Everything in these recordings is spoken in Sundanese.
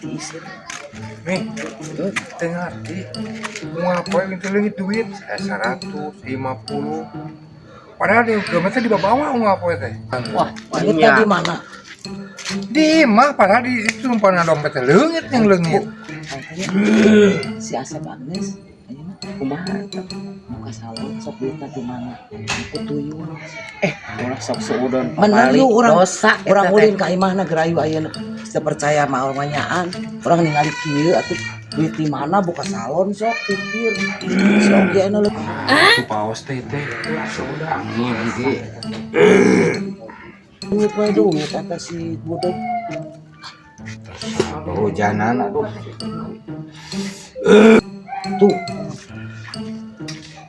Diisir. Nih, teu ngarti. Unggal poe itu leungit duit saya 150. Padahal di dompetnya dibawa unggal poe teh. Wah, leungitna di mana? Di imah, padahal di situ numpana dompetnya leungit yang leungit. Makanya si Asep Agnes ayeuna Kumaha eta? Buka salon, sok duitna di mana? Ku tuyul. Eh, ulah sok suudon. Bener yuk urang dosa eta urang teh. Ulin ka imahna gerayu ayeuna. Teu percaya mah urang. Urang ningali kieu atuh duit di mana buka salon, sok pikir. Sok ge anu. Itu paos teh teh. Angin ge. Duit wae duit eta si budeg. Hujanan, aduh. Tuh.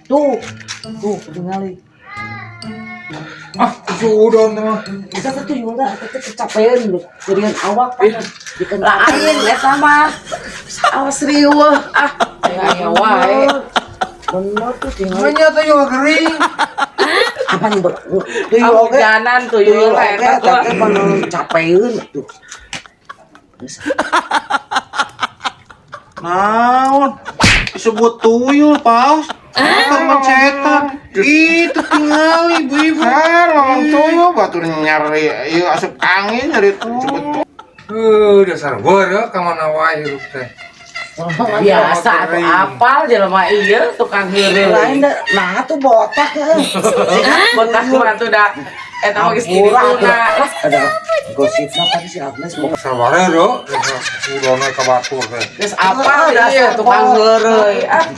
Tuh. Tuh tingali. Ah, suudon teh mah. Eta teh tuyul dah, eta teh kecapean lho. Jadian awak kan diken Lain eta mah. Awas riweuh ah. Aya wae. Bener tuh tingali. Makanya teh juga gering. Apa nih ber tuyul oge. Hujanan tuyul Tuyul oge eta eta teh pan capeun tuh. Geus. Naon? Disebut tuyul, Paus. Teman setan. Itu tingali ibu-ibu. Ah, ngomong tuyul batur nyari ieu asup angin nyari disebut tuyul. Dasar weureuh ka mana wae hirup teh. Biasa atuh apal jelema ieu tukang heureuy. Lain dah, nah tuh botak ya. Botak mah tuh da eta mah geus Murah dituna. Ada gosipnya tadi si Agnes mau Dasar wareureuh, suudon we ka batur teh. Geus apal ieu tukang heureuy. Ah.